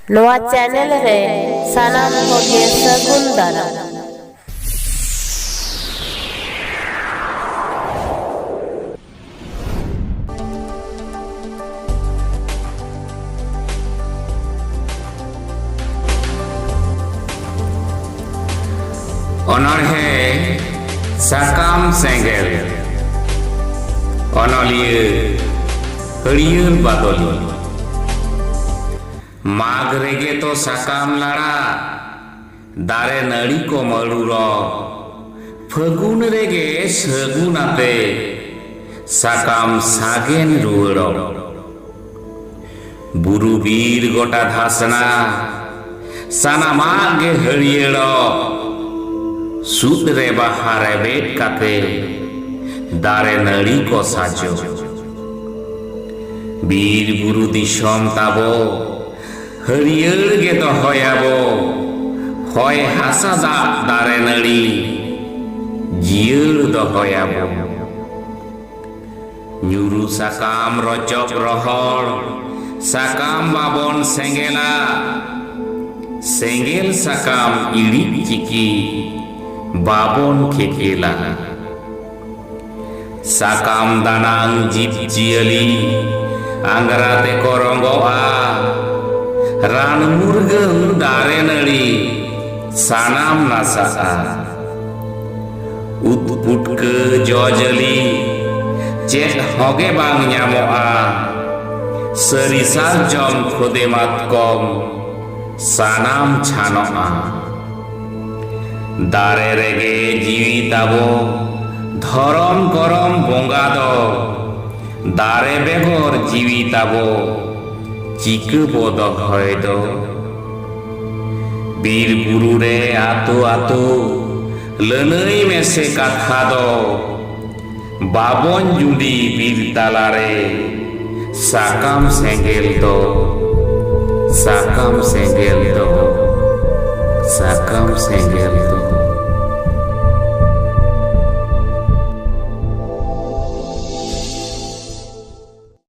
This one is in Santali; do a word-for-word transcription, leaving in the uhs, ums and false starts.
ᱱᱚᱣᱟ ᱪᱮᱱᱮᱞ ᱨᱮ ᱥᱟᱱᱟᱢ ᱠᱚᱜᱮ ᱥᱟᱹᱜᱩᱱ ᱫᱟᱨᱟᱢ᱾ ᱚᱱᱚᱬᱦᱮ ᱥᱟᱠᱟᱢ ᱥᱮᱸᱜᱮᱞ᱾ ᱚᱱᱚᱞᱤᱭᱟᱹ ᱦᱟᱹᱨᱭᱟᱹᱲ ᱵᱟᱫᱚᱞᱤ᱾ ᱢᱟᱜᱽ ᱨᱮᱜᱮ ᱛᱚ ᱥᱟᱠᱟᱢ ᱞᱟᱲᱟ, ᱫᱟᱨᱮ ᱱᱟᱹᱲᱤ ᱠᱚ ᱢᱟᱹᱨᱩᱲᱚᱜ, ᱯᱷᱟᱹᱜᱩᱱ ᱨᱮᱜᱮ ᱥᱟᱹᱜᱩᱱ ᱟᱛᱮ ᱥᱟᱠᱟᱢ ᱥᱟᱜᱮᱱ ᱨᱩᱣᱟᱹᱲᱚᱜ᱾ ᱵᱩᱨᱩ ᱵᱤᱨ ᱜᱚᱴᱟ ᱫᱷᱟᱥᱱᱟ, ᱥᱟᱱᱟᱢᱟᱜ ᱜᱮ ᱦᱟᱹᱨᱭᱟᱹᱲᱚᱜ᱾ ᱥᱩᱫ ᱨᱮ ᱵᱟᱦᱟ ᱨᱮᱵᱮᱫ ᱠᱟᱛᱮ ᱫᱟᱨᱮ ᱱᱟᱹᱲᱤ ᱠᱚ ᱥᱟᱡᱚᱜ᱾ ᱵᱤᱨ ᱵᱩᱨᱩ ᱫᱤᱥᱚᱢ ᱛᱟᱵᱚ ᱦᱟᱹᱨᱭᱟᱹᱲ ᱜᱮ ᱫᱚᱦᱚᱭᱟᱵᱚ, ᱦᱚᱭ ᱦᱟᱥᱟ ᱫᱟᱜ ᱫᱟᱨᱮ ᱱᱟᱹᱲᱤ ᱡᱤᱭᱟᱹᱲ ᱫᱚᱦᱚᱭᱟᱵᱚ᱾ ᱧᱩᱨᱩ ᱥᱟᱠᱟᱢ ᱨᱚᱪᱚᱜ ᱨᱚᱦᱚᱲ ᱥᱟᱠᱟᱢ ᱵᱟᱵᱚᱱ ᱥᱮᱸᱜᱮᱞᱟ, ᱥᱮᱸᱜᱮᱞ ᱥᱟᱠᱟᱢ ᱤᱲᱤᱡ ᱪᱤᱠᱤ ᱵᱟᱵᱚᱱ ᱠᱷᱮᱠᱮᱞᱟ᱾ ᱥᱟᱠᱟᱢ ᱫᱟᱱᱟᱝ ᱡᱤᱵᱽ ᱡᱤᱭᱟᱹᱞᱤ ᱟᱝᱜᱽᱨᱟ ᱛᱮᱠᱚ ᱨᱚᱸᱜᱚᱜᱼᱟ, ᱨᱟᱱ ᱢᱩᱨᱜᱟᱹᱱ ᱫᱟᱨᱮ ᱱᱟᱹᱲᱤ ᱥᱟᱱᱟᱢ ᱱᱟᱥᱟᱜᱼᱟ᱾ ᱩᱫ ᱯᱩᱴᱠᱟᱹ ᱡᱚ ᱡᱟᱹᱞᱤ ᱪᱮᱫ ᱦᱚᱸᱜᱮ ᱵᱟᱝ ᱧᱟᱢᱚᱜᱼᱟ, ᱥᱟᱹᱨᱤ ᱥᱟᱨᱡᱚᱢ ᱠᱷᱚᱫᱮ ᱢᱟᱛᱠᱚᱢ ᱥᱟᱱᱟᱢ ᱪᱷᱟᱱᱚᱜᱼᱟ᱾ ᱫᱟᱨᱮ ᱨᱮᱜᱮ ᱡᱤᱣᱤ ᱛᱟᱵᱚ, ᱫᱷᱚᱨᱚᱢ ᱠᱚᱨᱚᱢ ᱵᱚᱸᱜᱟ ᱫᱚ᱾ ᱫᱟᱨᱮ ᱵᱮᱜᱚᱨ ᱡᱤᱣᱤ ᱛᱟᱵᱚ ᱪᱤᱠᱟᱹ ᱵᱚ ᱫᱚᱦᱚᱭ ᱫᱚ? ᱵᱤᱨ ᱵᱩᱨᱩ ᱨᱮ ᱟᱛᱳ ᱟᱛᱳ ᱞᱟᱹᱱᱟᱹᱭ ᱢᱮᱥᱮ ᱠᱟᱛᱷᱟ ᱫᱚ᱾ ᱵᱟᱵᱚᱱ ᱡᱩᱸᱰᱤ ᱵᱤᱨ ᱛᱟᱞᱟᱨᱮ ᱥᱟᱠᱟᱢ ᱥᱮᱸᱜᱮᱞ ᱫᱚ, ᱥᱟᱠᱟᱢ ᱥᱮᱸᱜᱮᱞ ᱫᱚ, ᱥᱟᱠᱟᱢ ᱥᱮᱸᱜᱮᱞ ᱫᱚ᱾